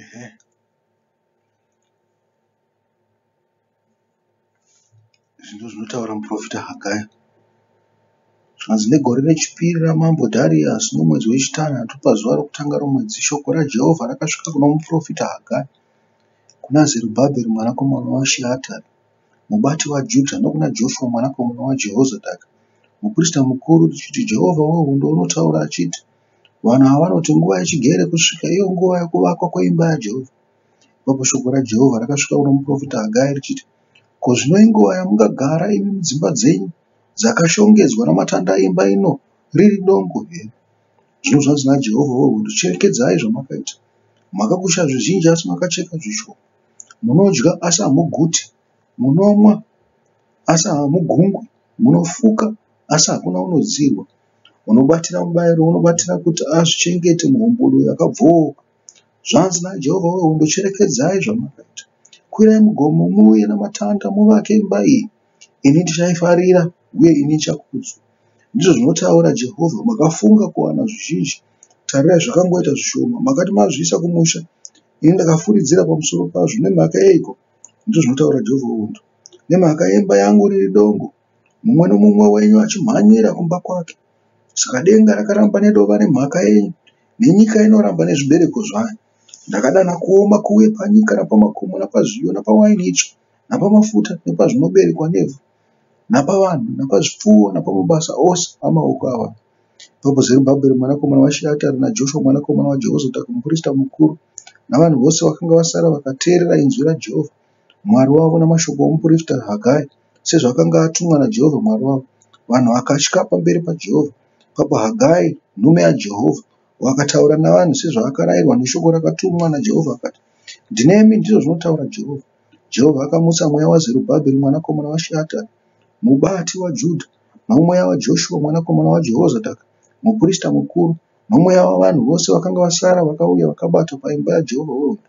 Ehe. Izvi ndozvinotaura muprofita Hagai. Zvikanzi negore rechipiri ramambo Dhariasi nomwedzi wechitanhatu pazuva rokutanga romwedzi, shoko raJehovha rakasvika kuno muprofita Hagai, kuna Zerubhabheri mwanakomana waSheatari, mubati waJudha, nokuna Joshua mwanakomana waJehozadhaki, muprista mukuru, richiti, Jehovha wehondo unotaura achiti, Vanhu ava vanoti, Nguva ichigere kusvika, iyo nguva yokuvakwa kweimba yaJehovha. Ipapo shoko raJehovha rakasvika kuno muprofita Hagai richiti, Ko zvino inguva yamungagara imi mudzimba dzenyu dzakashongedzwa namatanda eimba ino riri dongo here? Zvino zvanzi naJehovha wehondo, cherekedzai zvamakaita. Makakusha zvizhinji asi makacheka zvishoma. Munodya asi hamuguti. Munomwa asi hamugungwi. Munofuka asi hakuna unodzirwa. Unobatira mubayiro unobatira kuti azvichengete muhombodo yakabvooka. Zvanzi naJehovha wehondo, cherekedzai zvamakaita. Kwirai mugomo muuye namatanda muvake imba iyi. Ini ndichaifarira uye ini ndichakudzwa. Ndizvo zvinotaura Jehovha. Makafunga kuwana zvizhinji, tarirai zvakangoita zvishoma. Makati mazviisa kumusha, ini ndakafuridzira pamusoro pazvo. Nemhaka yeiko? Ndizvo zvinotaura Jehovha wehondo. Nemhaka yemba yangu riri dongo, mumwe nomumwe wenyu achimhanyira kumba kwake. Saka denga rakaramba nedova nemhaka yenyu, nenyika inoramba nezvibereko zvayo. Ndakadana kuoma kuuye panyika napamakomo napazviyo napawaini itsva napamafuta nepazvinoberekwa nevhu napavanhu napazvipfuwo napamabasa ose amaoko avanhu. Ipapo Zerubhabheri mwanakomana waSheatari naJoshua mwanakomana waJehozadhaki muprista mukuru navanhu vose vakanga vasara vakateerera inzwi raJehovha Mwari wavo namashoko omuprofita Hagai sezvaakanga atumwa naJehovha Mwari wavo. Vanhu vakatya pamberi paJehovha. Ipapo Hagai nhume yaJehovha wakataura navanhu sezvaakarayirwa neshoko rakatumwa naJehovha akati, Ndinemi, ndizvo zvinotaura Jehovha. Jehovha akamutsa mweya waZerubhabheri mwanakomana waSheatari, mubati waJudha, nomweya waJoshua mwanakomana waJehozadhaki, muprista mukuru, nomweya wavanhu vose vakanga vasara vakauya vakabata paimba yaJehovha wehondo,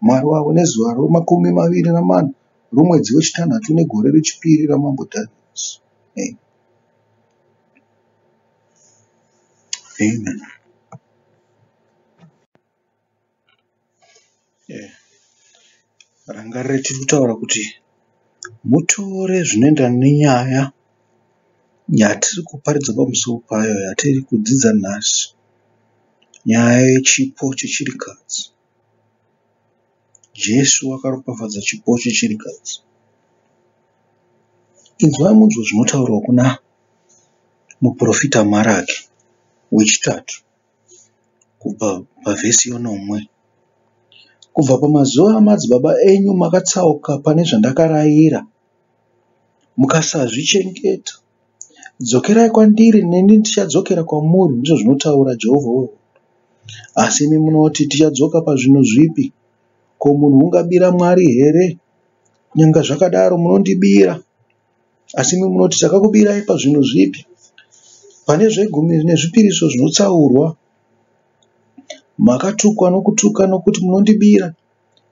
Mwari wavo, nezuva romakumi maviri namana romwedzi wechitanhatu negore rechipiri ramambo Dhariasi. Amen. Amen. Yeah. Rangarira tiri kutaura kuti mutore zvinoenderana nenyaya yatiri kuparidza pamusoro payo yatiri kudzidza nhasi. Nyaya yechipo chechirikadzi. Jesu akaropafadza chipo chechirikadzi. Inzwai munzwe zvinotaurwa kuna muprofita Maraki wechitatu kubva pavhesi yonomwe. Kubva pamazuva amadzibaba enyu makatsauka pane zvandakarayira, mukasazvichengeta. Dzokerai kwandiri, neni ndichadzokera kwamuri, ndizvo zvinotaura Jehovha wehondo. Asi imi munoti, Tichadzoka pazvinhu zvipi? Ko munhu ungabira Mwari here? Kunyange zvakadaro munondibira. Asi imi munoti, Takakubirai pazvinhu zvipi? Pane zvegumi nezvipiriso zvinotsaurwa. Makatukwa nokutuka nokuti munondibira,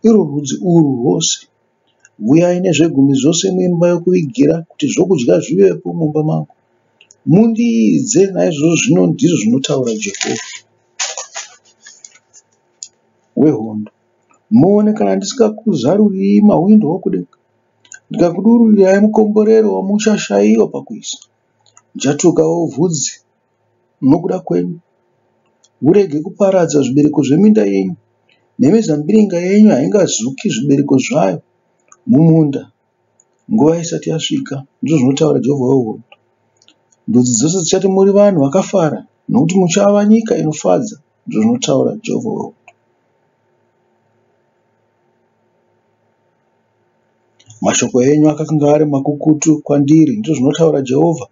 irwo rudzi urwu rwose. Uyai nezvegumi zvose muimba yokuvigira, kuti zvokudya zvivepo mumba mangu. Mundiidze naizvozvo zvino, ndizvo zvinotaura Jehovha wehondo, muone kana ndisingakuzaruriyi mahwindo okudenga, ndikakudururirai mukomborero wamuchashayiwa pakuisa. Ndichatukawo vhudzi nokuda kwenyu, hurege kuparadza zvibereko zveminda yenyu, nemizambiringa yenyu haingazuki zvibereko zvayo mumunda nguva isati yasvika, ndizvo zvinotaura Jehovha wehondo. Ndudzi dzose dzichati muri vanhu vakafara, nokuti muchava nyika inofadza, ndizvo zvinotaura Jehovha wehondo. Mashoko enyu akanga ari makukutu kwandiri, ndizvo zvinotaura Jehovha.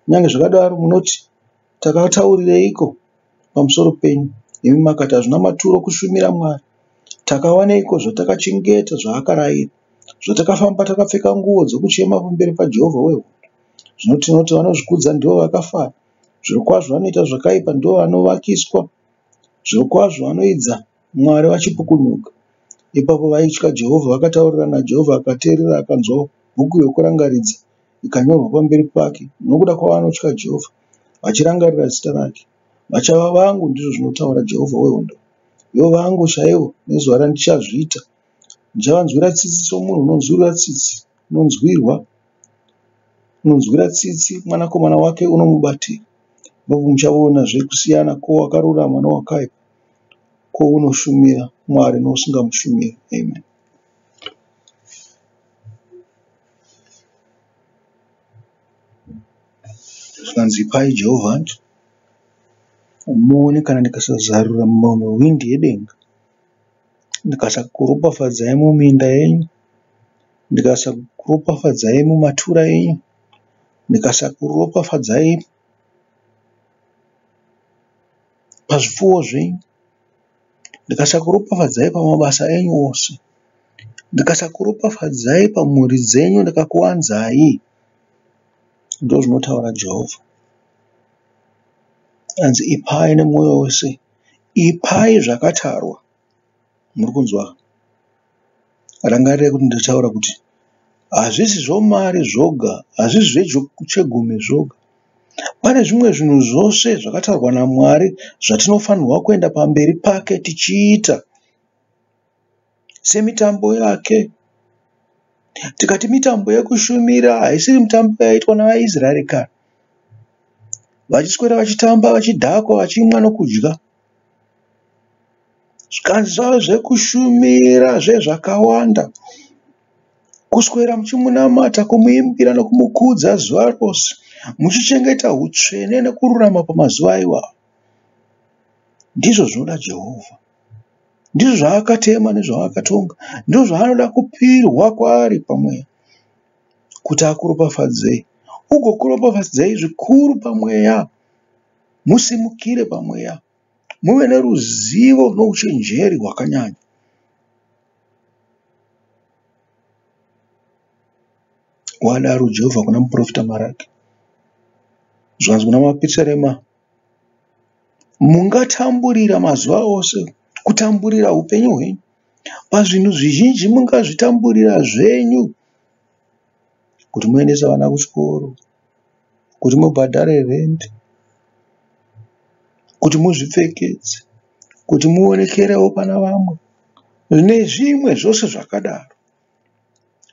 Kunyange zvakadaro munoti, Takataurireiko pamusoro penyu? Imi makati, Hazvina maturo kushumira Mwari. Takawaneiko zvatakachengeta zvaakarayira, zvatakafamba takapfeka nguo dzokuchema pamberi paJehovha wehondo? Zvino tinoti vanozvikudza ndivo vakafara, zvirokwazvo vanoita zvakaipa ndivo vanovakiswa, zvirokwazvo vanoidza Mwari vachipukunyuka. Ipapo vaitya Jehovha vakataurirana, Jehovha akateerera akanzwa bhuku yokurangaridza ikanyorwa pamberi pake nokuda kwavanotya Jehovha, vachirangarira zita rake. Vachava vangu, ndizvo zvinotaura Jehovha wehondo, Ivo vangu chaivo nezuva randichazviita. Ndichavanzwira tsitsi somunhu unonzwirwa tsitsi, unonzwirwa, unonzwira tsitsi mwanakomana wake unomubatira. Ipapo muchavonazve kusiyana kwowakarurama nowakaipa, kwounoshumira Mwari nousingamushumiri. Amen. Zvikanzi ipai Jehovha hanti muone kana ndikasazarura mawindi edenga ndikasakuropafadzai muminda yenyu ndikasakuropafadzai mumatura enyu ndikasakuropafadzai pazvipfuwo zvenyu ndikasakuropafadzai pamabasa enyu ose ndikasakuropafadzai pamhuri dzenyu ndikakuwanzai ndozvinotaura Jehovha. Anzi ipai nemwoyo wose, ipai zvakatarwa. Muri kunzwa? Rangarirai kuti ndataura kuti hazvisi zvomari zvoga, hazvisi zvechegumi zvoga. Pane zvimwe zvinhu zvose zvakatarwa naMwari zvatinofanirwa kuenda pamberi pake tichiita semitambo yake. Tikati mitambo yekushumira haisiri mitambo yaiitwa navaIsraeri kare vachiswera vachitamba vachidhakwa vachimwa nokudya. Zvikanzi zvave zvekushumira zvezvakawanda. Kuswera muchimunamata, kumuimbira nokumukudza zuva rose, muchichengeta hutsvene nekururama pamazuva iwayo. Ndizvo zvinoda Jehovha. Ndizvo zvaakatema nezvaakatonga. Ndizvo zvaanoda kupirwa kwaari pamweya kuti akuropafadzei. Ugokuropafadzei zvikuru pamweya. Musimukire pamweya. Muve neruzivo nouchenjeri hwakanyanya. Wadaro Jehovha kuna muprofita Maraki. Zvikanzi kuna mapisarema, mungatamburira mazuva ose, kutamburira upenyu hwenyu. Pazvinhu zvizhinji mungazvitamburira zvenyu kuti muendese vana kuchikoro, kuti mubhadhare rent, kuti muzvipfekedze, kuti muonekerewo pana vamwe nezvimwe zvose zvakadaro.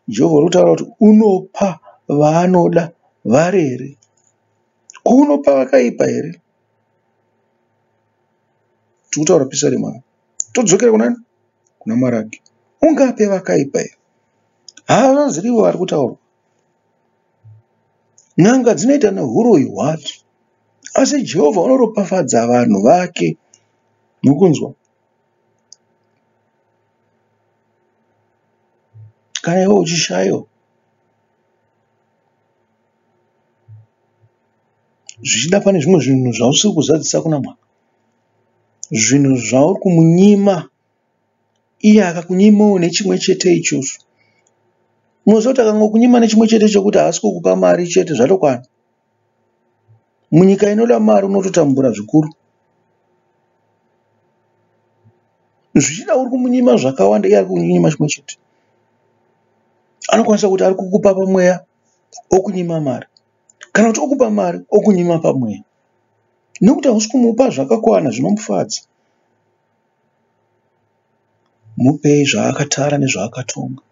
Jehovha uri kutaura kuti unopa vaanoda varere. Ko unopa vakaipa here? Tiri kutaura pisarema. Todzokera kuna kuna Maraki. Ungape vakaipa here? Havazirivo vari kutaurwa. N'anga dzinoita nehuroyi hwadzo. Asi Jehovha unoropafadza vanhu vake. Mukunzwa? Kana iwe uchishayiwa zvichida pane zvimwe zvinhu zvausiri kuzadzisa kuna Mwari, zvinhu zvauri kumunyima iye akakunyimawo nechimwe chete ichocho. Unoziva kuti akangokunyima nechimwe chete chokuti haasi kukupa mari chete zvatokwana. Munyika inoda mari unototambura zvikuru. Zvichida uri kumunyima zvakawanda iye ari kukunyima chimwe chete. Anokwanisa kuti ari kukupa pamweya okunyima mari kana kuti okupa mari okunyima pamweya nekuti hausi kumupa zvakakwana zvinomufadza. Mupei zvaakatara nezvaakatonga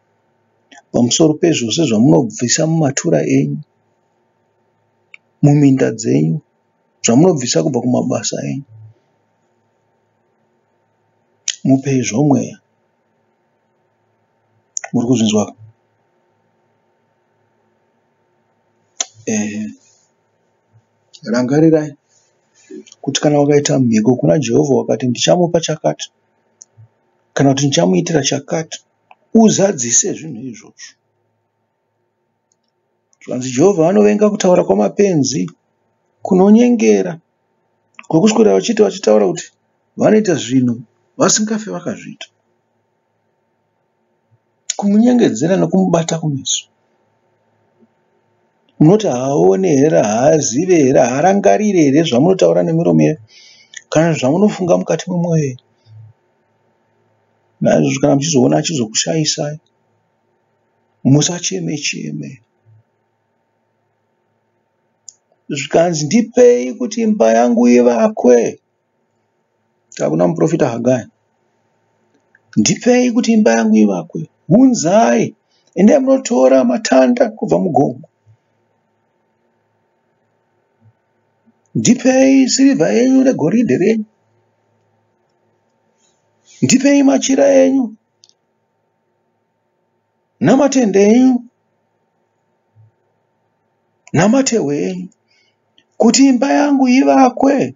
pamusoro pezvose zvamunobvisa mumatura enyu, muminda dzenyu, zvamunobvisa kubva kumabasa enyu. Mupei zvomweya. Muri kuzvinzwa? Ehe. Rangarirai kuti kana ukaita mhiko kuna Jehovha wakati ndichamupa chakati kana kuti ndichamuitira chakati, uzadzise zvinhu izvozvo. Zvanzi Jehovha anovenga kutaura kwamapenzi kunonyengera kwekuswera vachiti vachitaura kuti vanoita zvinhu vasingafe vakazviita. Kumunyengedzera nokumubata kumeso. Munoti haaone here, haazive here, haarangarire here zvamunotaura nemiromo yenyu kana zvamunofunga mukati memwoyo yenyu. Naizvozvo kana muchizoona achizokushayisai, musacheme cheme. Zvikanzi ndipei kuti imba yangu ivakwe. Takuna muprofita Hagai. Ndipei kuti imba yangu ivakwe. Hunzai. Endai munotora matanda kubva mugomo. Ndipei sirivha yenyu negoridhe renyu. Ndipei machira enyu namatende enyu namatehwe enyu kuti imba yangu ivakwe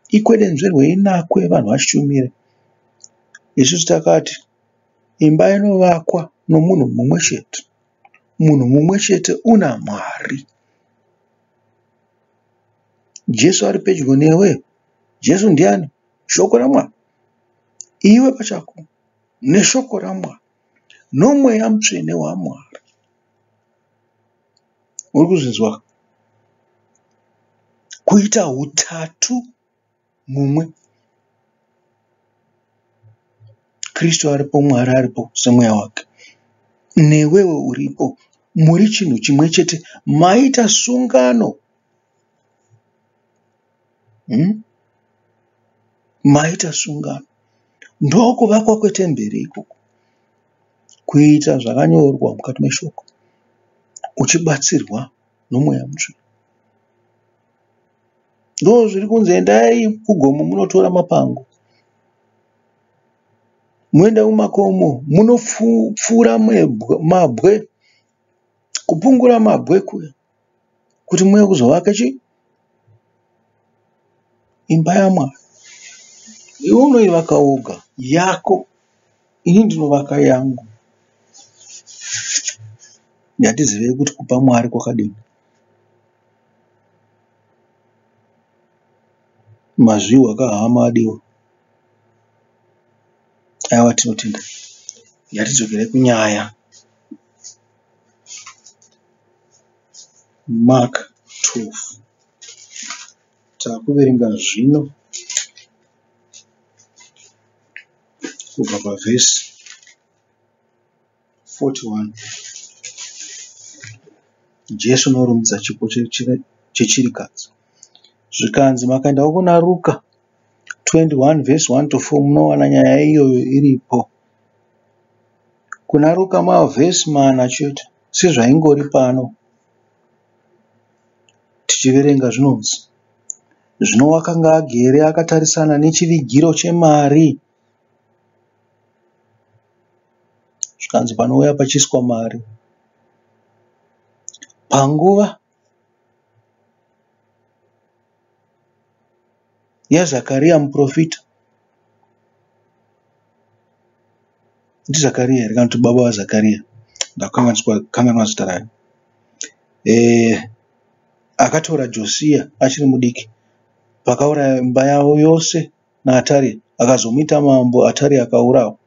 ikwenenzverwe inakwe vanhu vashumire. Isusu takati imba inovakwa nomunhu mumwe chete. Munhu mumwe chete una Mwari. Jesu ari pedyo newe. Jesu ndiani? Shoko raMwari. Iwe pachako neshoko raMwari nomweya mutsvene waMwari. Uri kuzvinzwa? Kuita utatu mumwe. Kristu aripo, Mwari aripo semweya wake. Newewo uripo. Muri chinhu chimwe chete. Maita sungano. Maita sungano. Ndokuvakwa kwetemberi ikoko. Kuita zvakanyorwa mukati meshoko. Uchibatsirwa nomweya mutsvene. Ndozviri kunzi endai kugomo munotora mapango. Muende mumakomo munopfura mabwe, kupungura mabwe kuya kuti muuye kuzovaka chii? Imba yaMwari. Iwe unoivaka woga yako, ini ndinovaka yangu. Ngatizivei kuti kupa Mwari kwakadini. Mazviwa kahama adiwa. Aiwa tinotenda. Ngatidzokere kunyaya. Mark 12. Takuverenga zvino kubva pavhesi 41. Jesu unorumbidza chipo chechirikadzi. Zvikanzi makaendawo kuna Ruka 21 vhesi 1 to 4 munowana nyaya iyoyo iripo. Kuna Ruka mavhesi mana chete sezvaingori pano. Tichiverenga zvinonzi, zvino wakanga agere akatarisana nechivigiro chemari. Zvikanzi panouya pachiiswa mari. Panguva yaZakaria muprofita, ndiZakaria here kana kuti baba vaZakaria? Ndakanganwa zita rayo. Akatora Josia achiri mudiki vakauraya imba yavo yose naAtaria akazomuita mambo Ataria akaurawa.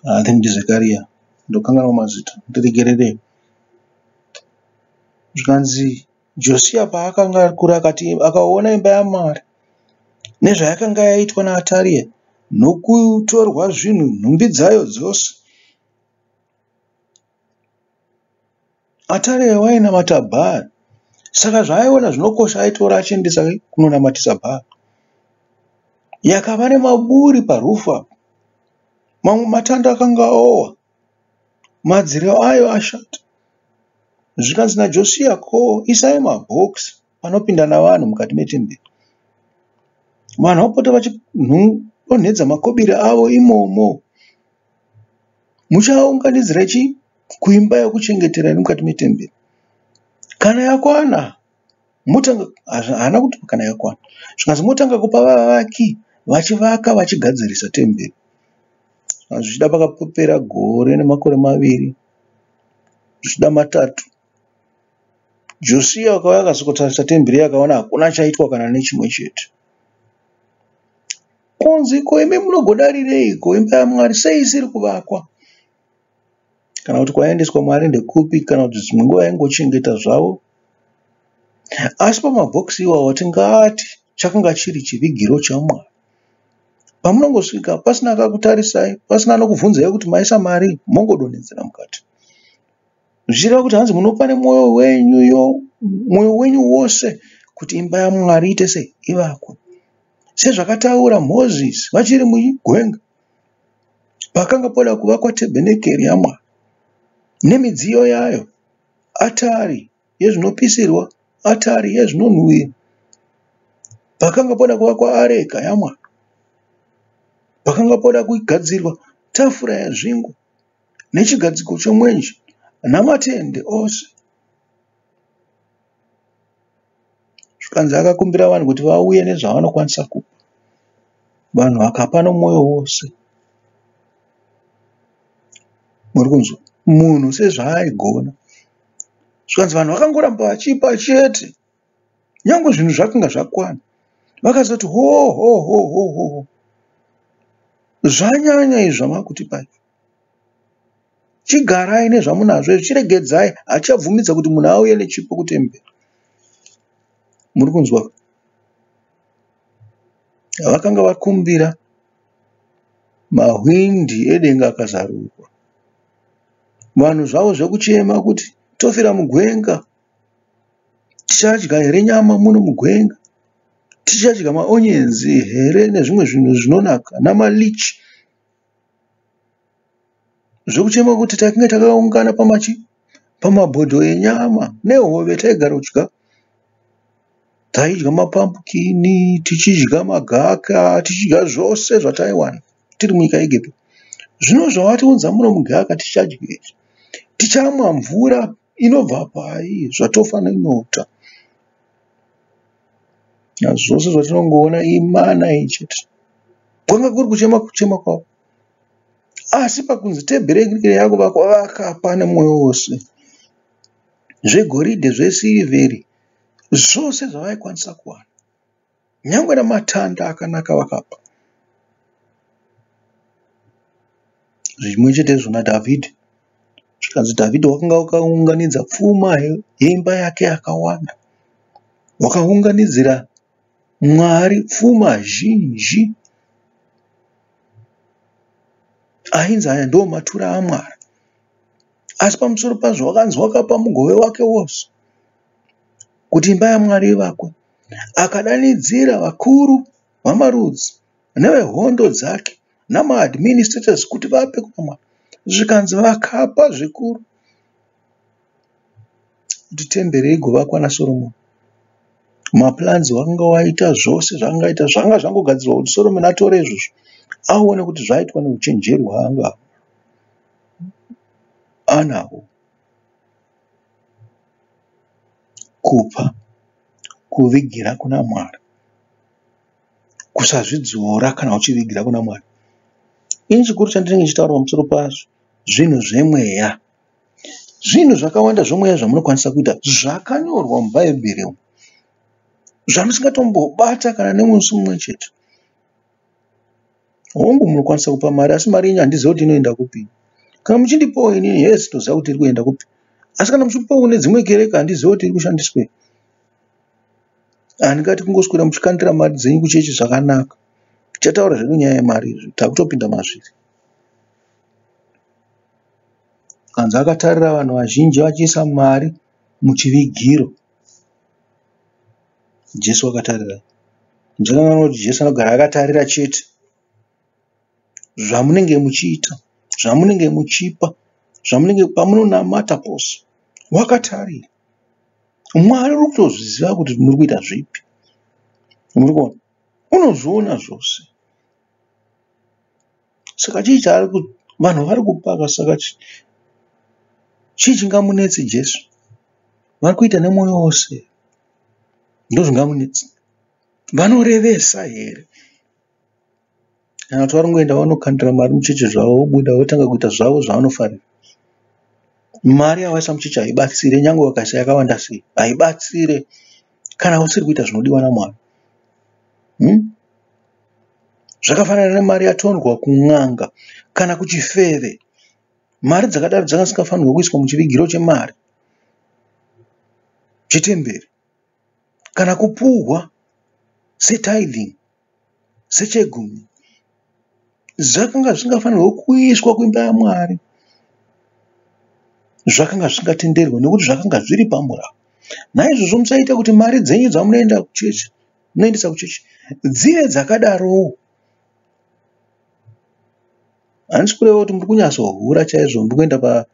I think ndiZekaria ndokanganwa mazita ndiregererei. Zvikanzi Josia paakanga akura akati akaona imba yaMwari nezvayakanga yaitwa naAtaria nokutorwa zvinhu nhumbi dzayo dzose. Ataria wainamata Bhaari. Saka zvaaiona zvinokosha aitora achiendesa kunonamatisa Bhaari. Yakava nemaburi parufu apa. Mamwe matanda akanga owa, madziro ayo ashata. Zvikanzi naJosiya, ko isai mabhokisi panopinda navanhu mukati metemberi. Vanhu vapota vachidonhedza makobiri avo imomo. Muchaunganidzira chii? Kuimba yokuchengetera iri mukati metemberi. Kana yakwana, motanga haana kuti kana yakwana. Zvikanzi motanga kupa vavaki vachivaka vachigadzirisa temberi. Zvichida pakapera gore nemakore maviri, zvichida matatu. Josiya akauya akazotarisa temberi akaona hakuna chaitwa kana nechimwe chete. Kunzi ko imi munogodarireiko imba yaMwari sei isiri kuvakwa? Kana kuti kwaendeswa mari ndekupi kana kuti dzimwe nguva vaingochengeta zvavo. Asi pamabhokisi iwawo tingati chakanga chiri chivigiro chaMwari. Pamunongosvika pasina akakutarisai, pasina anokubvunzai kuti maisa mari, mongodonhedzera mukati. Zvichireva kuti hanzi munopa nemwoyo wenyu yo, mwoyo wenyu wose kuti imba yaMwari iite sei? Ivakwe. Sezvakataura Mozisi vachiri mugwenga, pakanga poda kuvakwa tebhenekeri yaMwari nemidziyo yayo, atari yezvinopisirwa, atari yezvinonhuhwira. Pakanga poda kuvakwa areka yaMwari, pakanga poda kugadzirwa tafura yazvingwa nechigadziko chomwenje namatende ose. Zvikanzi akakumbira vanhu kuti vauye nezvavanokwanisa kupa. Vanhu vakapa nomwoyo wose. Muri kunzwa? Munhu sezvaaigona. Zvikanzi vanhu vakangoramba vachipa chete. Nyangwe zvinhu zvakanga zvakwana. Vakazoti ho ho ho ho ho. Zvanyanya izvi zvamaakutipa izvi. Chigarai nezvamunazvo izvi, chiregedzai, hachabvumidza kuti munhu auye nechipo kutemberi. Muri kunzwa? Vakanga vakumbira mahwindi edenga akazarurwa. Vanhu zvavo zvekuchema kuti tofira mugwenga, tichadya here nyama muno mugwenga, tichadya maonyenzi here nezvimwe zvinhu zvinonaka namalichi. Zvekuchema kuti takange takaungana pamachi pamabhodho enyama nehove taigara kudya. Taidya mapambukini, tichidya magaka, tichidya zvose zvataiwana tiri munyika yeEgipita. Zvino zvawatiunza muno mugaka tichadyei? Tichamwa mvura inobva pai zvatofa nenyota? Zvose zvatinongoona imana iyi chete. Kwanga kuri kuchema kuchema kwavo. Asi pakunzi tebhenekeri yakuvakwa vakapa nemwoyo wose. Zvegoridhe, zvesirivheri, zvose zvavaikwanisa kuwana. Nyangwe namatanda akanaka vakapa. Zvimwe chetezvo naDhavhidhi. Zvikanzi Dhavhidhi wakanga akaunganidza pfuma yeimba yake yakawanda. Wakaunganidzira Mwari pfuma zhinji. Ainzi aya ndiwo matura aMwari. Asi pamusoro pazvo wakanzi wakapa mugove wake wose kuti imba yaMwari ivakwe. Akadanidzira vakuru vamarudzi nevehondo dzake namaadministrators kuti vape kuna Mwari. Zvikanzi vakapa zvikuru kuti temberi igovakwa naSoromoni. Maplans wakanga waita zvose zvaangaita zvanga zvangogadzirwa kuti Solomon atore izvozvo aone kuti zvaitwa neuchenjeri hwaanga anahwo. Kupa, kuvigira kuna Mwari. Kusazvidzora kana uchivigira kuna Mwari. Ini chikuru chandinenge ndichitaura pamusoro pazvo zvinhu zvemweya. Zvinhu zvakawanda zvomweya zvamunokwanisa kuita zvakanyorwa muBhaibheri umu zvamusingatombobata kana nemusi mumwe chete. Hongu munokwanisa kupa mari asi mari yenyu handizivi kuti inoenda kupi. Kana muchindipawo inini yes toziva kuti iri kuenda kupi. Asi kana muchipawo kune dzimwe kereke handizivi kuti iri kushandiswei. Handingati kungoswera muchikandira mari dzenyu kuchechi zvakanaka. Tichataura zvedu nyaya yemari izvi takutopinda mazviri. Kanzi akatarira vanhu vazhinji vachiisa mari muchivigiro. Jesu akatarira. Muchakanganwa kuti Jesu anogara akatarira chete zvamunenge muchiita, zvamunenge muchipa, zvamunenge pamunonamata pose. Wakatarira. Mwari uri kutozviziva kuti muri kuita zvipi. Muri kuona? Unozviona zvose. Saka chii chaari ku vanhu vari kupaka saka chii chingamunetse Jesu? Vari kuita nemwoyo wose. Ndozvingamunetsa. Vanorevesa here? Kana kuti vari kungoenda vanokandira mari muchechi zvavo vobuda votanga kuita zvavo zvavanofarira. Mari yavaisa muchechi haibatsire nyange vakaisa yakawanda sei haibatsire kana usiri kuita zvinodiwa naMwari. Hmm? Zvakafanana nemari yatorwa kun'anga kana kuchifeve. Mari dzakadaro dzanga dzisingafanirwi kuiswa muchivigiro chemari chetemberi kana kupuhwa setithing sechegumi. Zvakanga zvisingafanirwi kuiswa kuimba yaMwari. Zvakanga zvisingatenderwi nekuti zvakanga zviri pamurau. Naizvozvo musaita kuti mari dzenyu dzamunoenda kuchechi munoendesa kuchechi dzive dzakadarowo. Handisi kureva kuti muri kunyatsohura chaizvo, muri kuenda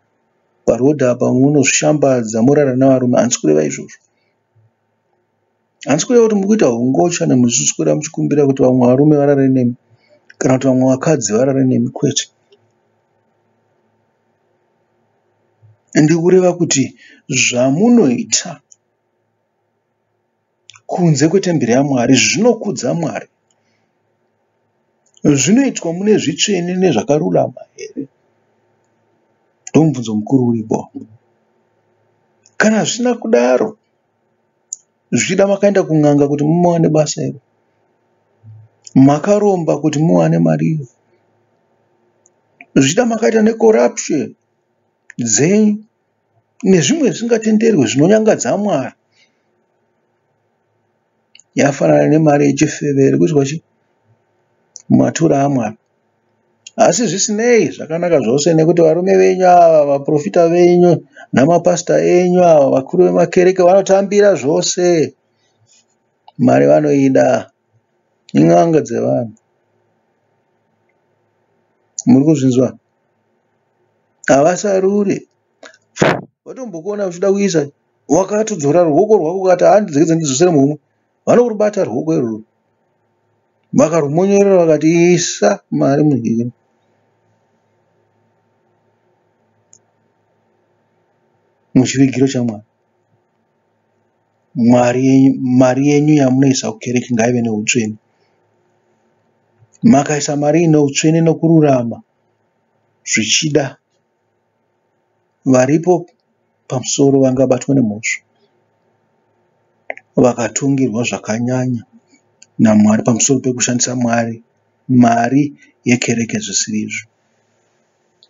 paroad apa munozvishambadza morara nevarume. Handisi kureva izvozvo. Handisi kureva kuti muri kuita hungochani muchiswera muchikumbira kuti vamwe varume varare nemi kana kuti vamwe vakadzi varare nemi, kwete. Ndiri kureva kuti zvamunoita kunze kwetemberi yaMwari zvinokudza Mwari. Zvinoitwa mune zvitsvene nezvakarurama here? Ndomubvunzo mukuru uripo. Kana zvisina kudaro, zvichida makaenda kun'anga kuti muwane basa iro. Makaromba kuti muwane mari iyo. Zvichida makaita necorruption dzenyu nezvimwe zvisingatenderwi zvinonyangadza Mwari. Yafanana nemari yechifeve iri kuiswa chi mumatura aMwari. Asi zvisinei zvakanaka zvose nekuti varume venyu ava, vaprofita venyu namapasita enyu ava, vakuru vemakereke vanotambira zvose. Mari vanoida. In'anga dzevanhu. Muri kuzvinzwa? Havasarure. Vatombokuona uchida kuisa wakatodzora ruoko rwako ukati handidzokedze ndidzosere muhomwe. Vanokurubata ruoko irworwo. Vakarumonyorera vakati isa mari muhino. Muchivigiro chaMwari. Mwari yenyu, mari yenyu yamunoisa kukereke ngaive neutsvene. Makaisa mari ine utsvene nokururama zvichida varipo pamusoro vangabatwa nemhosva vakatongirwa zvakanyanya naMwari pamusoro pekushandisa Mwari mari yekereke zvisiri izvo.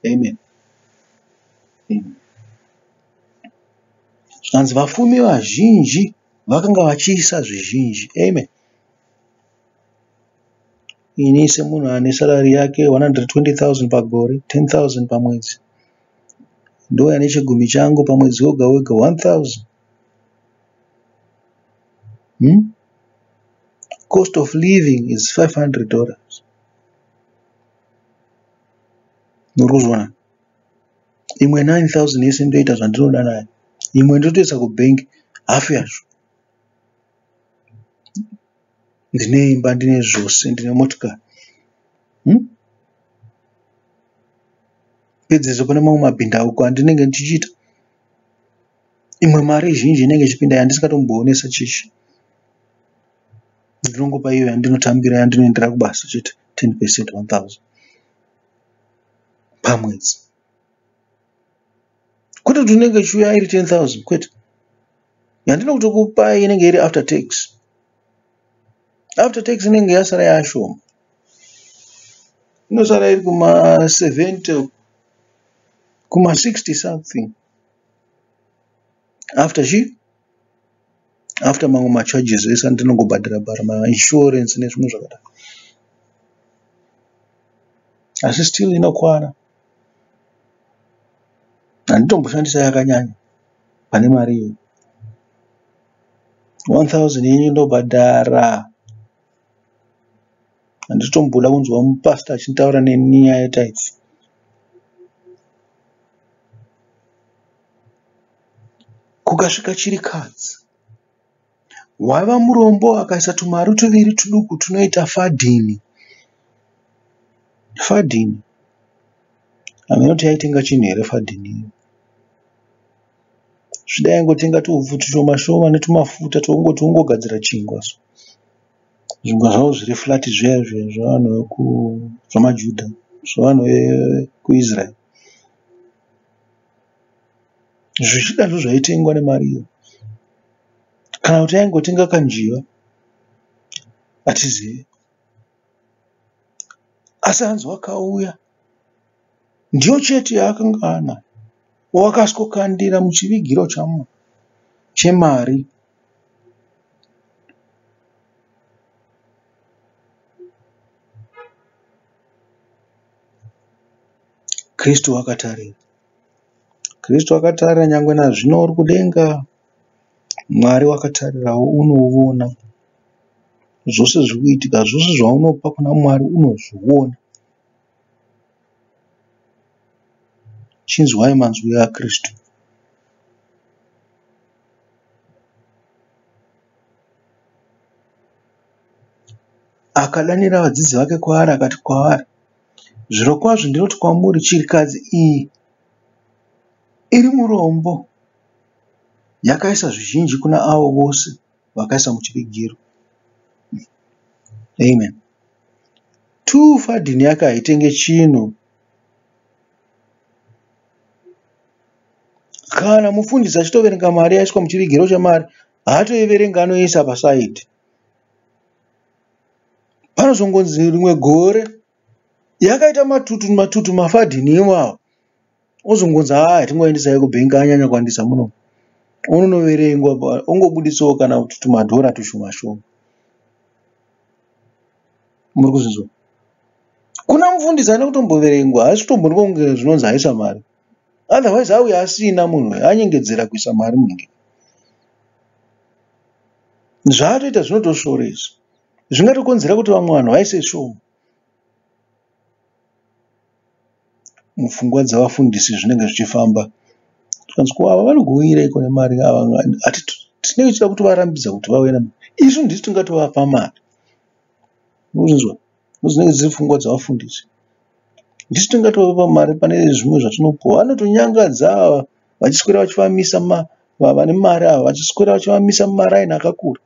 Amen. Amen. Zvikanzi vafumi vazhinji vakanga vachiisa zvizhinji. Amen. Ini semunhu ane salary yake 120,000 pagore, 10,000 pamwedzi. Ndouya nechegumi changu pamwedzi wega wega 1,000. Hmm? Cost of living is 500 dollars. Muri kuzviona? Imwe 9000 yese ndoita zvandinoda nayo. Imwe ndotoisa kubank hafu yazvo. Ndine imba, ndine zvose, ndine motikari. Hmm? Pedzezvo pane mamwe mabhindauko andinenge ndichiita. Imwe mari zhinji inenge ichipinda yandisingatomboonesa chechi. Ndinongopa iyo yandinotambira yandinoendera kubasa chete 10 percent 1000 pamwedzi. Kwete kuti inenge ichiuya iri 10,000 kwete. Yandinokutokupai inenge iri after tax. After tax inenge yasara yashoma. Inosara iri kuma 70 kuma 60 something. After chi? After mamwe macharges ese andinongobhadhara bhadhara mainsurance nezvimwe zvakadaro. Asi still inokwana. Handitomboshandisa yakanyanya pane mari iyoyo. 1000 yenyu ndobhadhara. Handitomboda kunzwa mupastor achitaura neni nyaya yetithe. Kukasvika chirikadzi. Waiva murombo akaisa tumari tuviri tuduku tunoita fadhini. Fadhini. Hameno kuti yaitenga chinhu here fadhini iyo. Zvichida yaingotenga tuupfu tushoma shoma netumafuta twekungoti ungogadzira chingwa so. Zvingwa zvavo zviri flat zviya zviya zvevanhu veku zvamaJudha zvevanhu vekuIsrael. Zvichida ndozvaitengwa nemari iyo. Kana kuti aingotenga kanjiva hatizivi. Asi hanzi wakauya ndiyo chete yaakanga anayo. Wakasvikokandira muchivigiro chemari. Kristu wakatarira. Kristu wakatarira nyangwe nazvino uri kudenga. Mwari wakatarirawo unoona. Zvose zviri kuitika, zvose zvaunopa kuna Mwari unozviona. Chinzwai manzwi aKristu. Akadanira vadzidzi vake kwaari akati kwavari, Zvirokwazvo ndinoti kwamuri, chirikadzi iyi iri murombo yakaisa zvizhinji kuna avo vose vakaisa muchivigiro. Amen. Tufadhini yake haitenge chinhu. Kana mufundisi achitoverenga mari yaiswa muchivigiro chemari, haatoiverenga anoiisa pasaidhi. Panozongonzi rimwe gore yakaita matutu matutu mafadhini iwawo ozongonzi haa tingoendesai kubhengi anyanya kuwandisa muno unonoverengwa ongobuditsawo kana kuti tumadhora tushoma shoma muri kuzvinzwa kuna mufundisi ane kutomboverengwa haasi kutomboonekwa kunge zvinonzi aisa mari otherwise auya asina munhu anyengedzera kuisa mari munhu zvaatoita zvinotosvoresa zvingatokonzera kuti vamwe vanhu vaise shoma mupfungwa dzavafundisi zvinenge zvichifamba zvikanzi ko ava vanogoireiko nemari ava tinenge tichida kutovarambidza kuti vauye nemari isu ndisu tingatovapa mari unozvinzwa ndodzinenge dziri pfungwa dzavafundisi ndisu tingatovapa mari pane zvimwe zvatinopuwa vanotonyangadza ava vachiswera vachivamisa vane mari ava vachiswera vachivamisa mumaraini akakura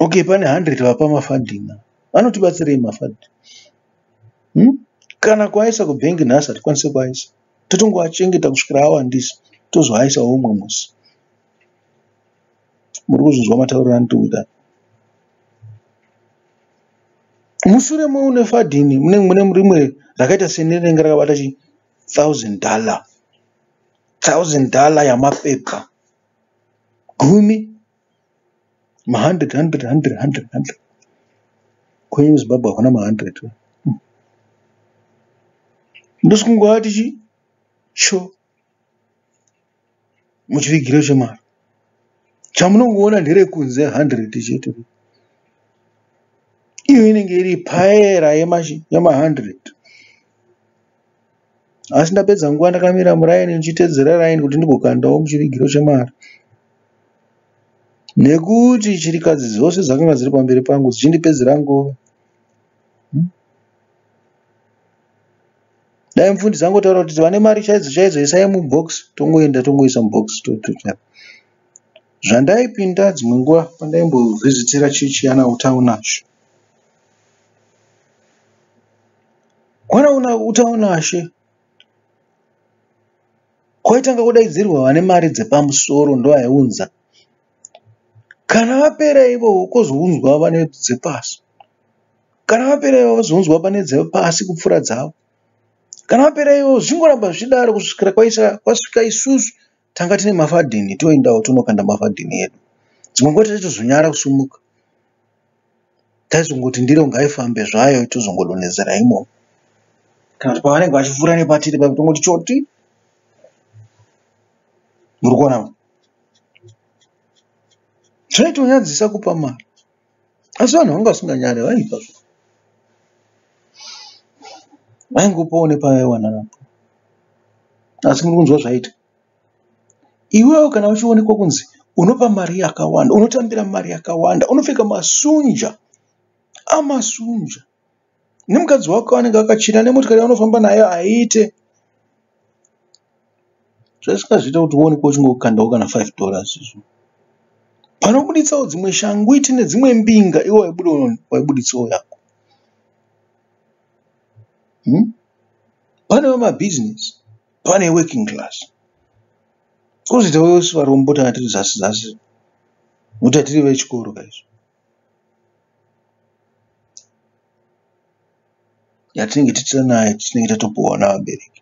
okay pane 100 vapa mafunding vanotibatsirei mafunding hmm? Kana kuaisa kubhengi nhasi hatikwanise kuaisa totongoachengeta kusvikira awandisa tozoaisawo umwe musi. Muri kuzvinzwa matauriro andiri kuita? Mushure meune fadhini mune mune rimwe rakaita seni rinenge rakabata chi $1000 $1000 yamapepa gumi ma 100 100 100 100 100 kwenyu muZimbabwe hakuna ma 100 ndosvikungova tichi sho muchivigiro chemari chamunongoona nderekunze 100 chete iyo inenge iri paera yema 100 Asi ndapedza nguva ndakamira muraini ndichitedzera raini kuti ndigokandawo muchivigiro chemari. Nekuti chirikadzi dzose dzakanga dziri pamberi pangu dzichindipedzera nguva. Dai mufundisi angotaura kuti vane mari chaidzo chaidzo isai mubox tongoenda tongoisa mubox totoita. Zvandaipinda dzimwe nguva pandaimbovhizitira chechi yana Utaunashe. Kwanaona Utaunashe kwaitanga kudaidzirwa vane mari dzepamusoro ndoaiunza. Kana vapera ivo kwozounzwa vane dzepasi. Kana vapera ivo vozounzwa pane dzepasi kupfuura dzavo. Kana vapera ivo zvingoramba zvichidaro kusvikira kwaisa kwasvika isusu tanga tine mafadhini toendawo tonokanda mafadhini edu. Dzimwe nguva taitozonyara kusumuka. Taizongoti ndiro ngaifambe zvayo tozongodonhedzera imomo. Kana kuti pavanenge vachipfuura nepatiri paye tongoti choti. Muri kuona? Zvaitonyadzisa kupa mari. Asi vanhu vanga vasinganyare vaipa zvavo. Vaingopawo nepavaiwana napo. Asi muri kunzwa zvaiita. Iwewe kana uchionekwa kunzi unopa mari yakawanda, unotambira mari yakawanda, unopfeka masunja amasunja nemukadzi wako anenge akachena nemotikari yaunofamba nayo haiite. Zvasingazoita kuti uonekwe uchingokandawo kana 5 dollars izvo. Panobuditsawo dzimwe shangwiti nedzimwe mbinga iwe waibuditsawo yako. Pane vemabhizinesi pane working class kozoita vose varombo tanga tiri zasi zasi nokuti hatiri vechikoro kaizvo yatinenge tichira nayo tinenge tatopuhwa navabereki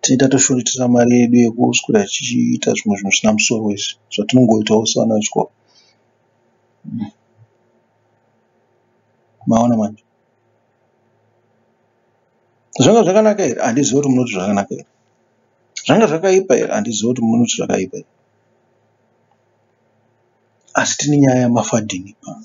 tinenge tatoshortisa mari yedu yekuswera tichiita zvimwe zvinhu zvisina musoro izvi zvatinongoitawo sevana vechikoro. Maona manje Zvanga zvakanaka here? Handizivi kuti munoti zvakanaka here. Zvanga zvakaipa here? Handizivi kuti munoti zvakaipa here. Asi tine nyaya yamafadhini pano.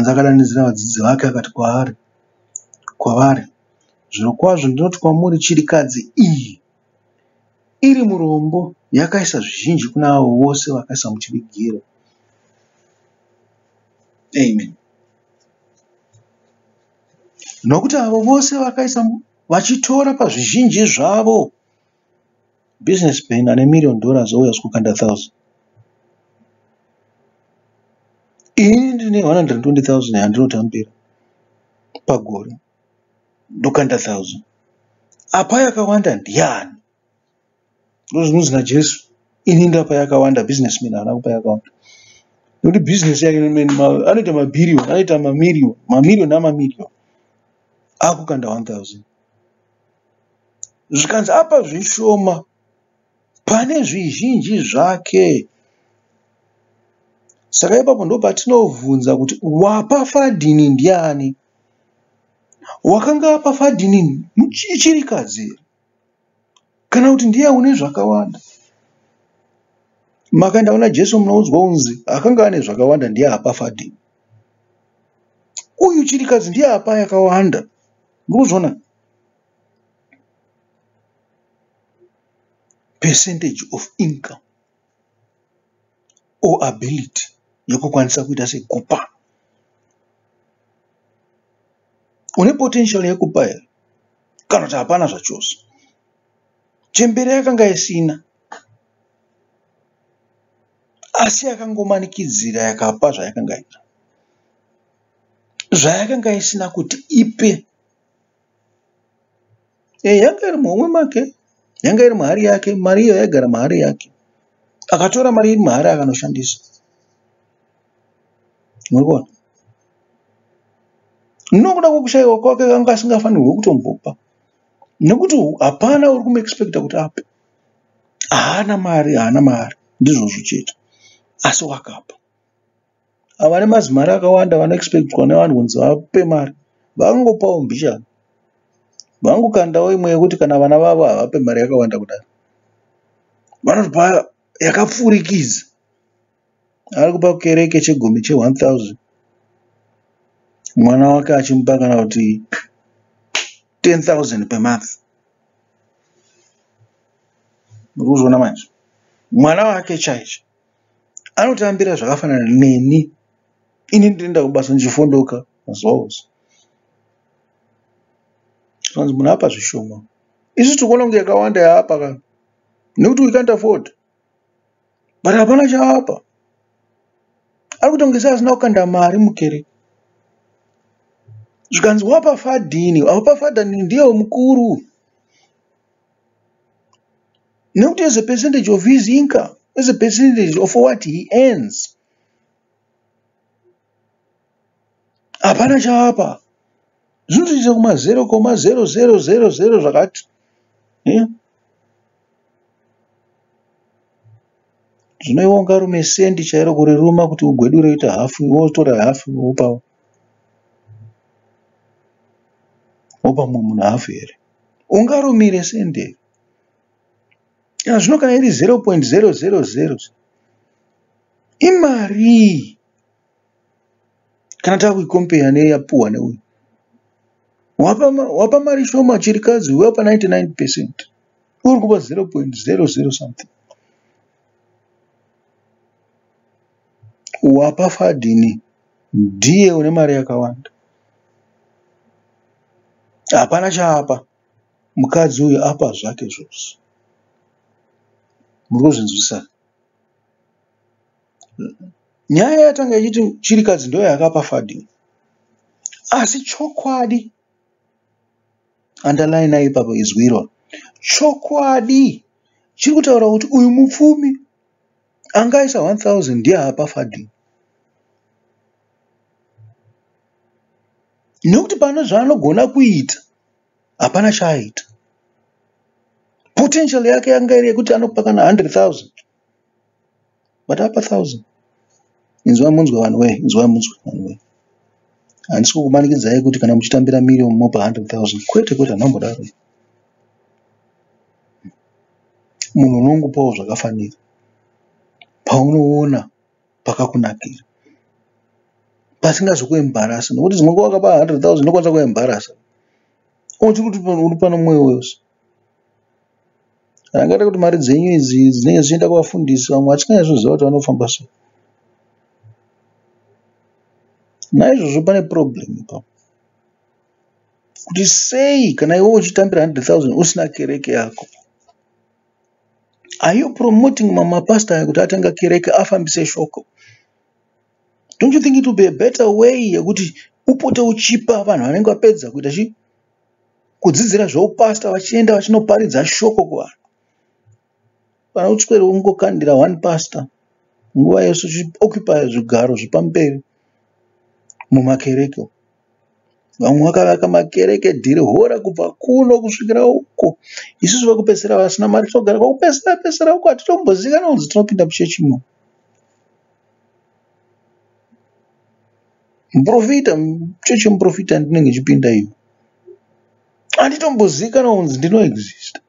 Zvikanzi akadanidzira vadzidzi vake akati kwaari, kwavari, Zvirokwazvo ndinoti kwamuri, chirikadzi iyi iri murombo yakaisa zvizhinji kuna avo vose vakaisa muchivigiro. Amen. Nokuti avo vose vakaisa vachitora pazvizhinji zvavo, businessman ane million dollars ouya kukanda thousand. Ini ndine 120,000 yandinotambira pagore ndokanda thousand. Apa yakawanda ndiani? Ndozvinonzi naJesu, ini ndapa yakawanda, businessman haana kupa yakawanda. Nekuti business yake anoita mabhiriyoni, anoita mamiriyoni, mamiriyoni amamiriyoni. Akukanda 1000. Zvikanzi apa zvishoma pane zvizhinji zvake. Saka ipapo ndopatinovhunza kuti wapa fadhini ndiani? Wakanga apa fadhini ichirikadzi here? Kana kuti ndiye une zvakawanda? Makaenda kuna Jesu munoudzwa kunzi akanga ane zvakawanda ndiye apa fadhini. Uyu chirikadzi ndiye apa yakawanda. Muri kuzviona? Percentage of income or ability yekukwanisa kuita sekupa. Une potential yekupa here? Kana kuti hapana zvachose. Chembere yakanga isina. Asi yakangomanikidzira yakapa zvayakanga ina. Zvayakanga isina kuti ipe. Yanga iri muhomwe make. Yanga iri muhari yake. Mari iyo yaigara muhari yake. Akatora mari iri muhari akanoshandisa. Muri kuona? Nokuda kwekushayiwa kwake anga asingafanirwi kutombopa. Nekuti hapana uri kumuexpecta kuti ape. Haana mari, haana mari. Ndizvozvo chete. Asi wakapa. Ava nemazimari akawanda vanoexpectwa nevanhu kunzi vape mari. Vangopawo mbichana. Vangokandawo imwe yekuti kana vana vavo havape mari yakawanda kudaro. Vanotopa yakapfurikidza. Ari kupa kereke chegumi che1000. Mwana wake achimupa kana kuti 10,000 per month. Muri kuzviona manje? Mwana wake chaicho anotambira zvakafanana neni. Ini ndinoenda kubasa ndichifondoka mazuva ose. Zvanzi munhu apa zvishoma. Isu tiri kuona kunge yakawanda yaapa ka. Nekuti we can't afford. But hapana chaapa. Ari kuita kunge seasina kukanda mari mukereke. Zvikanzi wapa fadhini, wapa fadhini ndiye mukuru. Nekuti as a percentage of his income, as a percentage of what he earns. Hapana chaapa. Zvinotoita kuma 0,0000 zvakati. Zvino iwe ungarume sendi chairo kuriruma kuti ugwedure uite hafu, wotora hafu wopa mumwe munhu hafu here? Ungarumire sendi here? Kana zvino kana iri 0.000 imarii? Kana takuikompeya neyapuhwa neuyu. Wapa mari shoma chirikadzi wapa 99%. Uri kupa 0.00 something. Wapa fadhini ndiye une mari yakawanda. Hapana chaapa. Mukadzi uyu apa zvake zvose. Muri kuzvinzwisisa? Nyaya yatanga ichiti chirikadzi ndiyo yakapa fadhini. Asi chokwadi, underline ipapo izwi iroro. Chokwadi chiri kutaura kuti uyu mupfumi angaisa 1000 ndiye apa fadhini. Nekuti pane zvaanogona kuita, hapana chaaita. Potential yake yanga iri yekuti anopa kana 100,000. But apa 1000. Inzwai munzwe vanhu wee, inzwai munzwe vanhu wee. Handisi kukumanikidzai kuti kana muchitambira miriyoni mopa 100,000. Kwete kwete handambodaro. Munhu unongopawo zvakafanira. Paunoona pakakunakira. Pasingazokuembarasa nokuti dzimwe nguva wakapa 100,000 inokwanisa kuembarasa. Uchiri kuti uri pano mwoyo wese. Angaita kuti mari dzenyu idzi dzinenge dzichienda kuvafundisi vamwe vatisinganyatsoziva kuti vanofamba sei. Naizvozvo pane problem ipapo. Kuti sei kana iwe uchitambira 100,000 usina kereke yako? Are you promoting mamapastor aya kuti atenga kereke afambise shoko? Don't you think it will be a better way yekuti upote uchipa vanhu vanenge vapedza kuita chi kudzidzira zveupastor vachienda vachinoparidza shoko kuvanhu? Pana uswere ungokandira one pastor nguva yese uchioccupy zvigaro zvepamberi mumakereke. Vamwe vakavaka makereke dhirihora kubva kuno kusvikira uko. Isusu vekupedzisira vasina mari tinogara kwekupedzisira pedzisira uko hatitombozivikanwa kunzi tinopinda muchechi imomo. Muprofita, chechi yemuprofita yandinenge ndichipinda iyo. Handitombozivikanwa kunzi ndinoexista.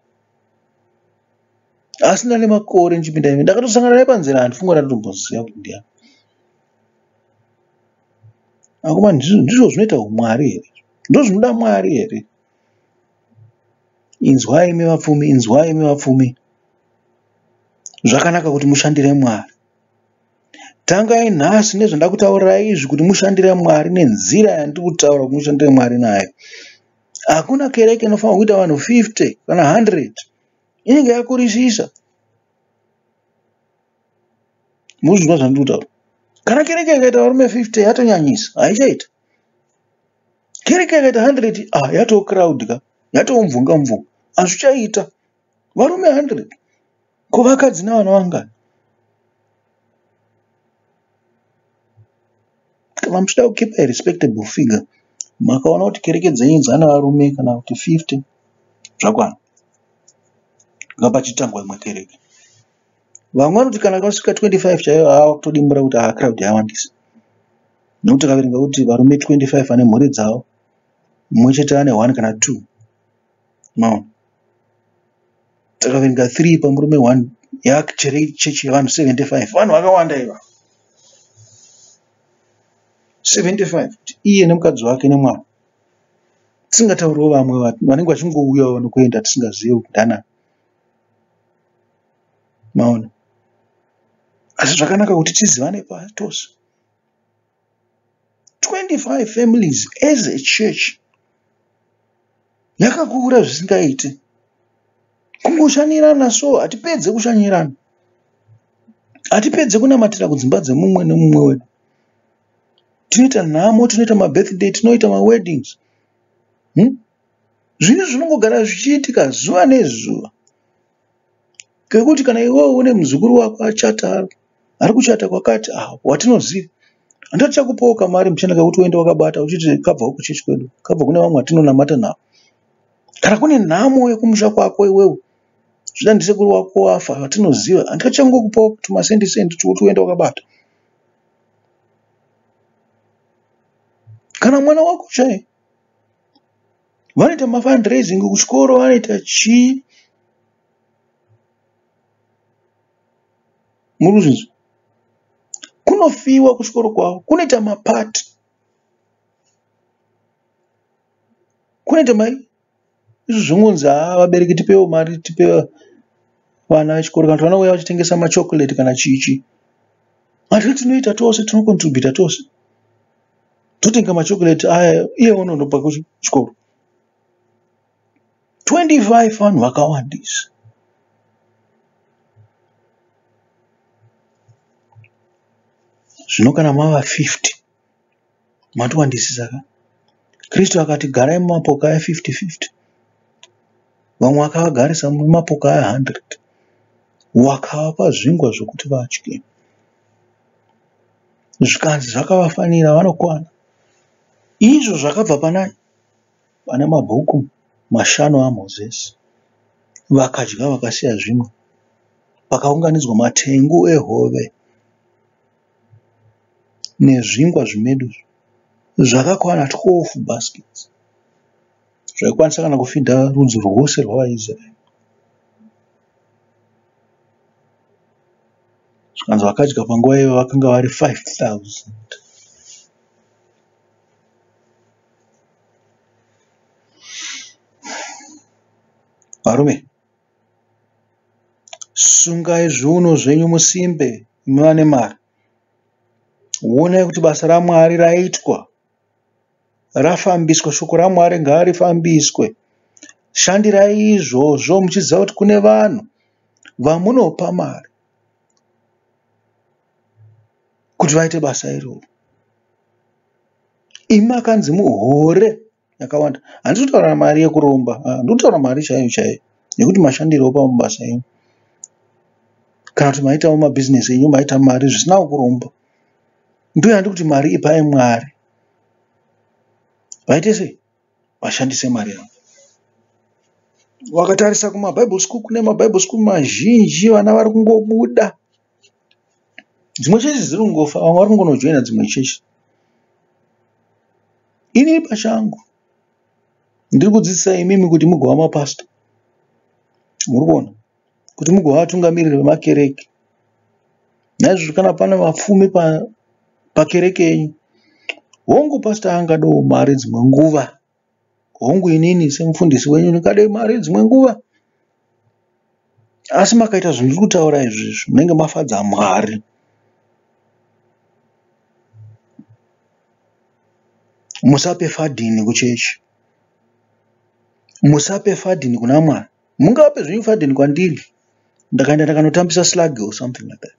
Asi ndane makore ndichipinda imi. Ndakatosangana naye panzira handifungi kuti anditomboziva kuti ndiani. Akoma ndizvo zvinoita umwari here? Ndozvinoda Mwari here? Inzwai imi vapfumi, inzwai imi vapfumi. Zvakanaka kuti mushandire Mwari. Tangai nhasi nezvandakutaurirai izvi kuti mushandire Mwari nenzira yandiri kutaura kuti mushandire Mwari nayo. Hakuna kereke inofanirwa kuita vanhu 50 kana 100. Inenge yakurisisa. Muzvinzwa zvandiri kutaura. Kana kereke yakaita varume 50 yatonyanyisa, haichaita. Kereke yakaita 100 ah yatoo crowd ka, yatoo mvunga mvunga. Hazvichaita. Varume 100. Ko vakadzi navana vangani? Kana muchida kukeep a respectable figure, makaona kuti kereke dzenyu dzana varume kana kuti 50 zvakwana. Ngapachitangwa imwe kereke. Vamwe vanoti kana vasvika 25 chaiyo haa kutodimbura kuti haa crowd yawandisa. Nekuti takaverenga kuti varume 25 vane mhuri dzavo, mumwe chete ane 1 kana 2. Maona? Takaverenga 3 pamurume 1 yaachere chechi yevanhu 75. Vanhu vakawanda ivavo. 75 kuti iye nemukadzi wake nemwana. Tisingatauriwo vamwe vanenge vachingouyawo nekuenda tisingazivi kuti ndanani. Maona? Asi zvakanaka kuti tizivane tose. 25 families as a church yakakura zvisingaite. Kungoshanyirana so hatipedze kushanyirana. Hatipedze kunamatira kudzimba dzemumwe nemumwe wedu. Tinoita nhamo, tinoita mabirthday, tinoita maweddings. Zvinhu zvinongogara zvichiitika zuva nezuva. Kekuti kana iwewe une muzukuru wako achata ari kuchata kwakati ah, watinoziva handati tichakupawo kamari muchana kekuti uende wakabata uchiti kabva kuchechi kwedu kabva kune vamwe vatinonamata navo. Kana kune nhamo yekumusha kwako iwewe zvida ndisekuru wako wafa vatinoziva handati tichangokupawo tumasendi sendi kuti uende wakabata. Kana mwana wako chaiye vanoita mafundraising kuchikoro vanoita chii muri kuzvinzwa kunofiwa kuchikoro kwavo kunoita mapati kunoita mai izvo zvinonzi haa vabereki tipewo mari tipe vana vechikoro kana kuti vanouya vachitengesa machocolate kana chii chii mari tinoita tose tinocontributa tose totenga machocolate aya iye unonopa kuchikoro 25 vanhu vakawandisa zvino kana mava 50 matowandisisa ka Kristu akati garai mumapoka aya 50-50 vamwe akavagarisa mumapoka aya 100 wakavapa zvingwa zvokuti vadye zvikanzi zvakavafanira vanokwana izvo zvakabva panani pane mabhuku mashanu aMozisi vakadya vakasiya zvimwe pakaunganidzwa matengu ehove nezvingwa zvimedu zvakakwana 12 baskets zvaikwanisa kana kufidha rudzi rwose rwavaIsraeri. Zvikanzi vakadya panguva iyoyo vakanga vari 5000. Varume, sungai zviuno zvenyu musimbe imi vane mari. Onai kuti basa raMwari raitwa, rafambiswa. Shoko raMwari ngarifambiswe. Shandirai izvozvo muchiziva kuti kune vanhu vamunopa mari kuti vaite basa iroro. Imi makanzi muhore yakawanda. Handisi kutaura mari yekuromba, ndiri kutaura mari chaiyo chaiyo yekuti mashandirewo pamabasa enyu kana kuti maitawo mabhizinesi enyu maita mari zvisina kuromba. Ndiyo yandiri kuti mari ipai Mwari. Vaite sei? Vashandise mari yavo. Wakatarisa kumaBible school kune maBible school mazhinji vana vari kungobuda. Dzimwe chechi dziri kungofa vamwe vari kungonojoina dzimwe chechi. Ini pachangu ndiri kudzidzisa imimi kuti mugova mapastor. Muri kuona? Kuti mugova vatungamiriri vemakereke. Naizvozvo kana pane vapfumi pakereke yenyu, hongu pastor angadawo mari dzimwe nguva. Hongu inini semufundisi wenyu ndingade mari dzimwe nguva. Asi makaita zvandiri kutaura izvi munenge mafadza Mwari. Musape fadhini kuchechi. Musape fadhini kuna Mwari. Mungape zvenyu fadhini kwandiri. Ndakaenda ndakanotambisa slag or something like that.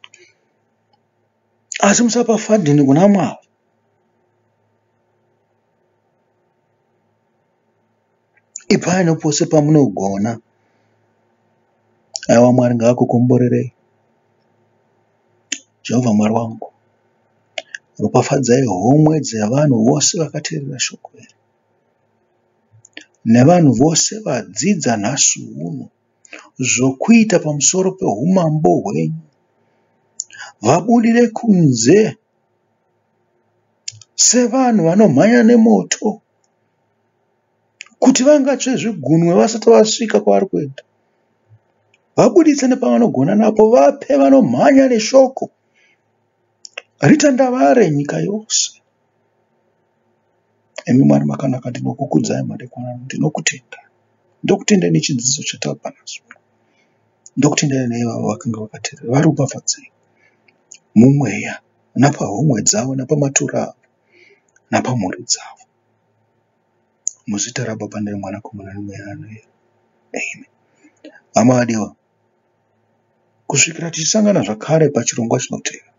Asi musapa fadhini kuna Mwari. Ipai nepose pamunogona. Aiwa Mwari ngaakukomborerei. Jehovha Mwari wangu, ropafadzai homwe dzevanhu vose vakateerera shoko iri nevanhu vose vadzidza nhasi uno zvokuita pamusoro peumambo hwenyu. Vabudire kunze sevanhu vanomhanya nemoto kuti vangatsve zvigunwe vasati vasvika kwavari kuenda. Vabuditse nepavanogona napo, vape vanomhanya neshoko ritandavare nyika yose. Imi Mwari makanaka, ndinokukudzai madekwana ano, ndinokutenda. Ndokutendai nechidzidzo chatapa nhasi uno. Ndokutendai neivavo vakanga vakateerera. Varopafadzei mumweya napahomwe dzavo napamatura avo napamhuri dzavo. Muzita raBaba nereMwanakomana neMweya Anoera. Amen. Hama vadiwa, kusvikira tichisangana zvakare pachirongwa chinotevera,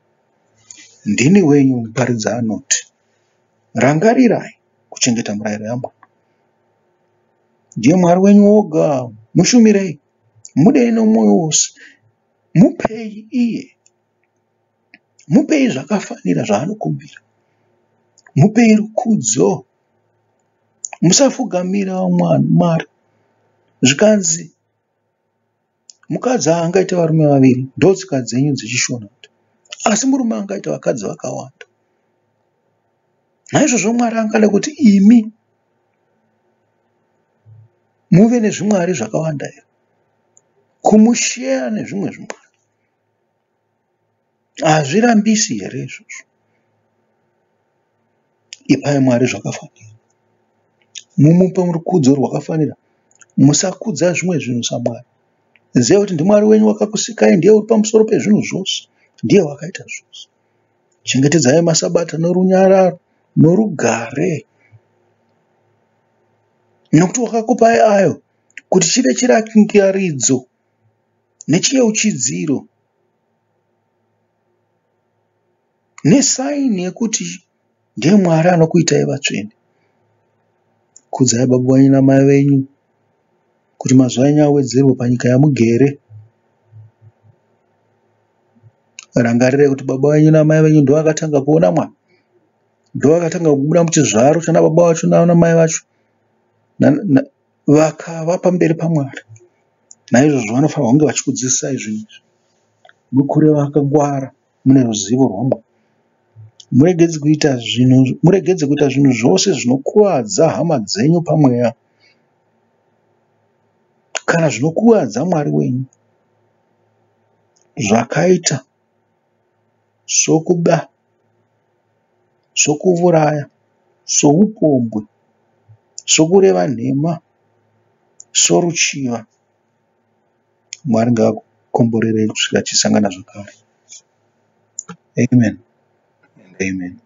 ndini wenyu muparidzi anoti, rangarirai kuchengeta murayiro yaMwari. Ndiye Mwari wenyu woga, mushumirei, mudei nomwoyo wose, mupei iye Mupei zvakafanira zvaanokumbira. Mupei rukudzo. Musafugamira Mwari. Zvikanzi mukadzi haangaite varume vaviri ndotsika dzenyu dzechishona asi murume angaita vakadzi vakawanda. Naizvozvo Mwari angada kuti imi muve nezvimwari zvakawanda here? Kumusheya nezvimwe zvimwari. Hazvirambisi here izvozvo? Ipai Mwari zvakafanira. Mumupe rukudzo rwakafanira. Musakudza zvimwe zvinhu saMwari. Zivai kuti ndiMwari wenyu wakakusikai, ndiye uri pamusoro pezvinhu zvose, ndiye wakaita zvose. Chengetedzai masabata norunyararo norugare, nokuti wakakupai ayo kuti chive chirangaridzo nechiyeuchidziro nesaini yekuti ndiye Mwari anokuitai vatsvene. Kudzai baba venyu namai venyu kuti mazuva enyu awedzerwe panyika yamugere. Rangarirai kuti baba venyu namai venyu ndovakatanga kuona mwana, ndovakatanga kubuda muchizvaro chana baba vacho nana mai vacho vakava pamberi paMwari. Naizvozvo vanofanirwa kunge vachikudzidzisai zvinhu izvi. Mukure vakangwara mune ruzivo rwaMwari. Muregedze kuita zvinhu, muregedze kuita zvinhu zvose zvinokuvadza hama dzenyu pamweya kana zvinokuvadza Mwari wenyu zvakaita sokuba, sokuuraya, soupombwe, sokureva nhema, soruchiva. Mwari ngaakukomborerei kusvika tichisangana zvakare. Amen and amen.